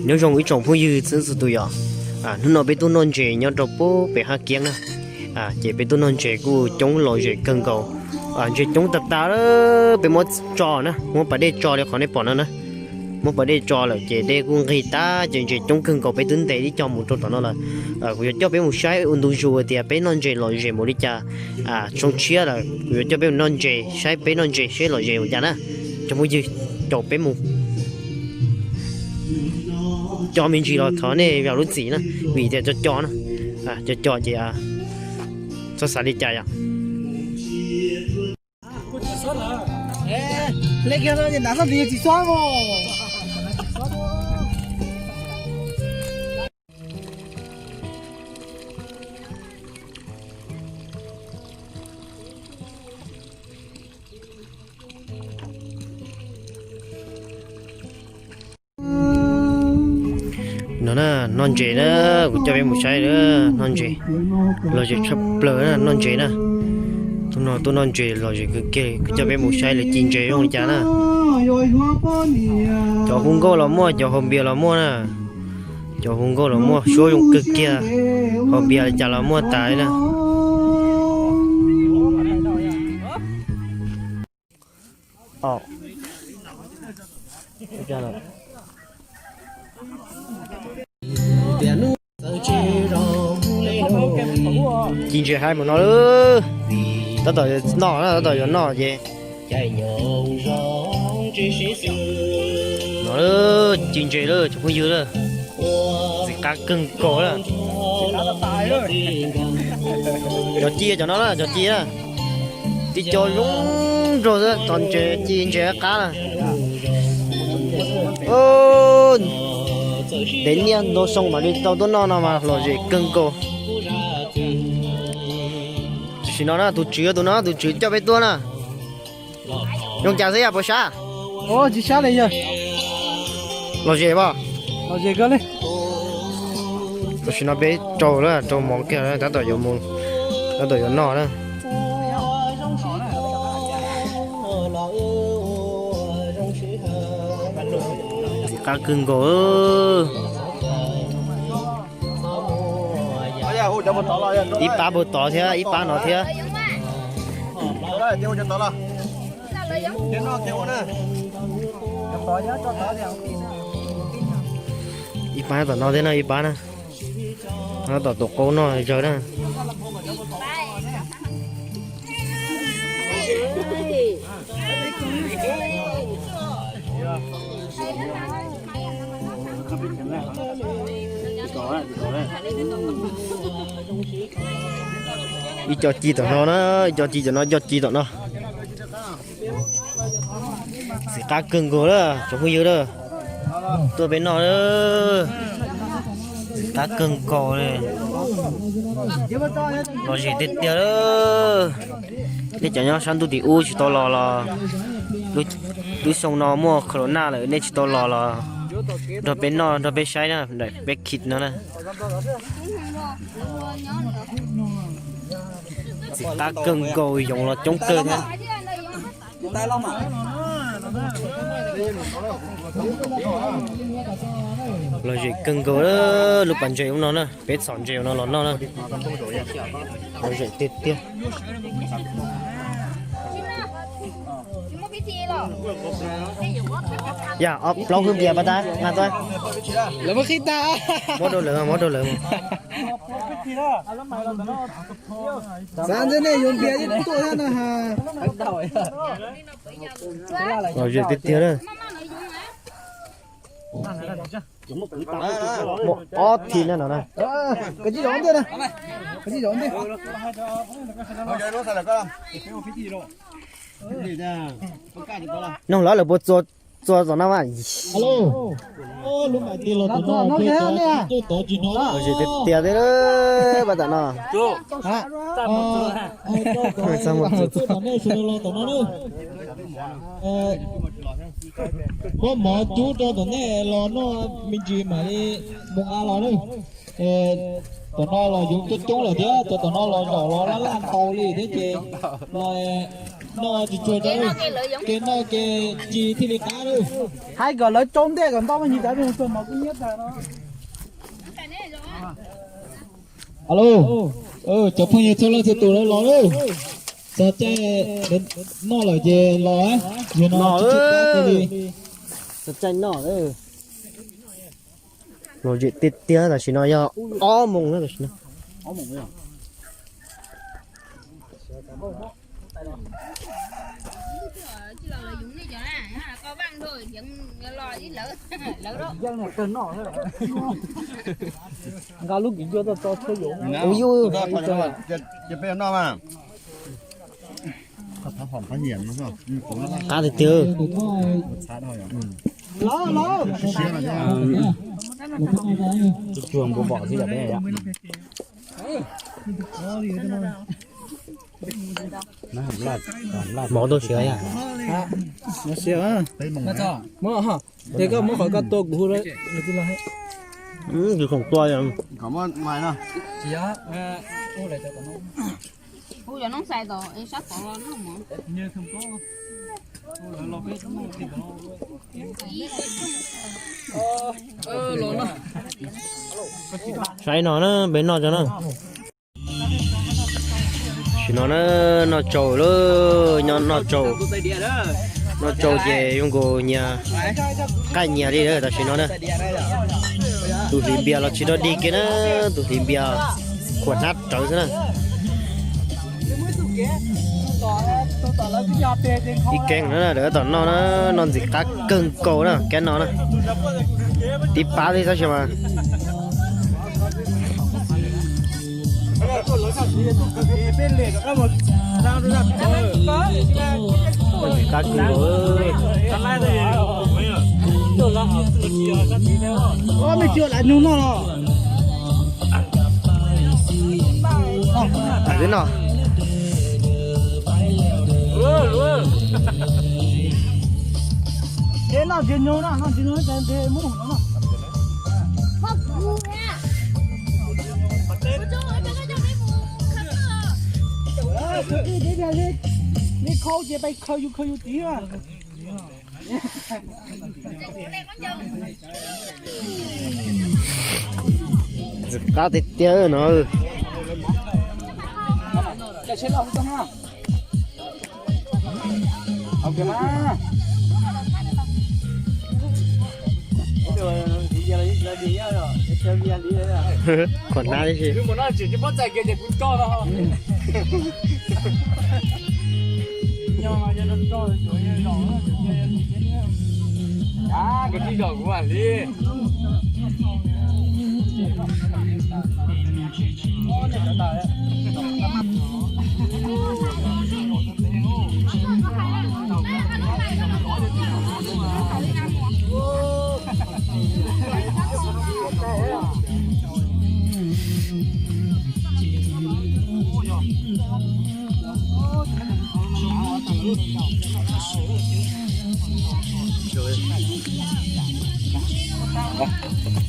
Nyob zoo ib tsoom phooj ywg txhua txhua tus yom. Hnub no peb tuaj noj ntses nyob rau pem Hab Kiab na. Ces peb tuaj noj ntses kuj coob lom zem kawg nkaus. Ntses coob tas tas, peb muab tso na, muab pas dej tso li qhov nej pom no na. Muab pas dej tso lawm ces dej kuj nqig tag ces ntses coob kawg nkaus, peb twb ntes ib co mus rau tom no lawm. Kuv yuav coj peb mus saib ua ntu zus tias peb noj ntses lom zem mus li cas. Xyoo tshiab lawm kuv yuav coj peb mus noj ntses, saib peb noj ntses seb lom zem mus cas na. Tsoom phooj ywg, caum peb mus. Co me ntsis los thov nej zam lub txim na, vim tias co co na, co co ces txhob xav li cas yom. No na, noj ntses na, kuv coj peb mus saib na, noj ntses lom zem tshaj plaws na, noj ntses na. Tus no tuaj noj ntses lom zem kawg kiag, kuv coj peb mus saib lawv ci ntses zoo li cas na. Cov hu nkauj los muaj, cov haus npias los muaj na. Cov hu nkauj los muaj, suab zoo kawg kiag, haus npias li cas los muaj tas li na. Ci ntses haib mus no lawm. Tab tom noj na, tab tom yuav noj ces. No, ci ntses lawm tsoom phooj ywg lawm. Ntxim qab kawg nkaus lawm. Cov ci cov no na, cov ci na. Tib co zoo nraug xwb, tos ntses ci ntses qab na. Ntev niaj ntau xyoo mam li tau tuaj noj no mas lom zem kawg nkaus. Tam sim no na tus tswv, tus no tus tswv coj peb tuaj na. Zoo cas xwb yog puas sab? Tsis sab li yog. Lom zem pom. Lom zem kawg li. Tam sim no peb rau lawm, rau mov kiag lawm, tab tom yuav mus, tab tom yuav noj na. Ntxim qab kawg nkaus. Ib pab puag tod thiab ib pab no thiab. Ib pab tom no thiab no ib pab na. Tom tus qaub noj zawg na. Ib co ci tom no na, ib co ci tom no, ib co ci tom no. Ntxim qab kawg nkaus lawm tsoom phooj ywg lawm. Tuaj peb noj lawm. Ntxim qab kawg nkaus li. Lom zem tiag tiag lawm. Nej cov nyob sab ntuj tim ub tsis tau los los, lub xyoo no muaj corona lawm nej tsis tau los los nrog peb noj nrog peb saib na, daim peb khij no na. Ntxim qab kawg nkaus, yoov los coob kawg thiab. Lom zem kawg nkaus lub pas ntses ub no na, peb txhom ntses no los noj na. Lom zem tiag tiag. Yog ob plaub hwj npias pab tab nqa tuaj. Lawv muab qhib tag. Muab rau lawv, muab rau lawv. Xav ntxim nej yuav npias ib tuaj thiab no ha. Lom zem tiag tiag na. Muaj ob thib na no na. Koj tsis zov ntiag na. Koj tsis zov ntiag. Noog lawv lawv puas txua, txua tom no mas. Lom zem tiag tiag thiab pab tam no. Muab mov cub rau tom nej los noj me ntsis mam li mus nqa los na. Tom no los yoov coob coob lawm thiab, cov tom no los zaum los laj laj ntau li thiab ces los Noj tsis tsuag rau, kev noj kev tsis thiaj li qab lawm. Hais kom lawv tsau ntej kom ntau me ntsis tas, mus txog mas kuj nyiab tag no. Alo, cov phooj ywg txhua leej txhua tus los lawm. Txog caij noj lawm ces los, yog no tsis tsis qab li. Txog caij noj lawm. Lom zem tiag tiag, tam sim no yog ob moos na tam sim no. Nqa lub kis ncua tuaj tso thiab yuav. Qab tiag tiag. Tsuag npaum vos xwb yom peb yom. Mov tuaj siav yom. Tes koj muab qhov koj tua kuv hu. Tus khoom tua. Saib no na, peb noj tso na. Tam sim no na, noj tsaus lawm, noj tsaus, noj tsaus ces zoo nkaus nyias qaij nyias li lawm tam sim no na. Tus hliv npias los tsis dog dig kiag na, tus hliv npias khuam hnab rawv xwb na. Ib keeb na, lawv tom noj na, noj ntxim qab kawg nkaus na, keeb no na. Tib pab li tab sis mas qab kawg nkaus. Mej tsis ua lav nug noj los. Tam twb no. Noj tsis nug no, noj tsis nug ces mus no. Li khau ces pais khaws yus khaws yus tid. Ntxim qab tiag tiag no. Khuam hnab tib si.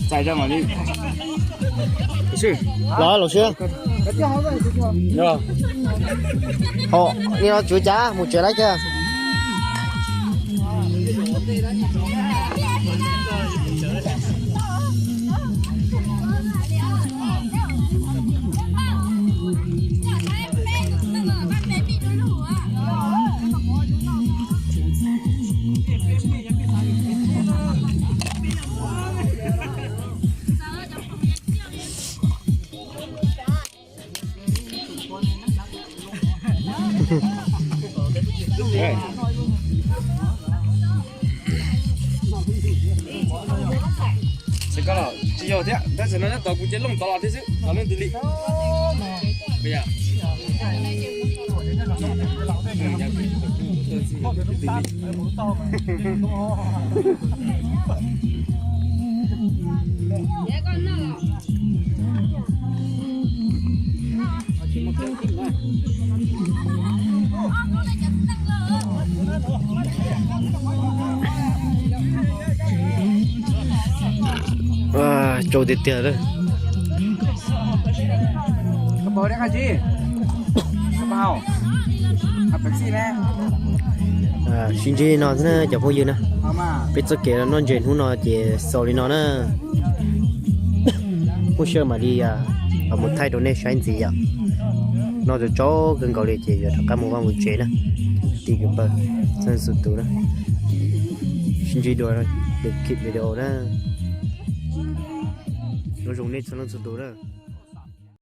Txais ra mam li. Los los siab. Ho, li no tsuav cas mus tsev lawm kiag. Tsis yog thiab, tab sis no nyob tod kuv cia looj tod los thiab xwb, los leej twg li. Tsaus tiag tiag lawm. Sib ntsib li no xwb na cov phooj ywg na. Peb txoj kev noj ntses hnub no ces xaus li no na. Muaj sij hawm mam li mus thaij rau nej saib ntxiv yom. Noj tsaug tsaug kawg nkaus li ces yuav rov qab mus vaj mus tsev na. Tim kwv pawg txhua leej txhua tus na, sib ntsib dua lwm video na. Nyob zoo nej txhua leej txhua tus na.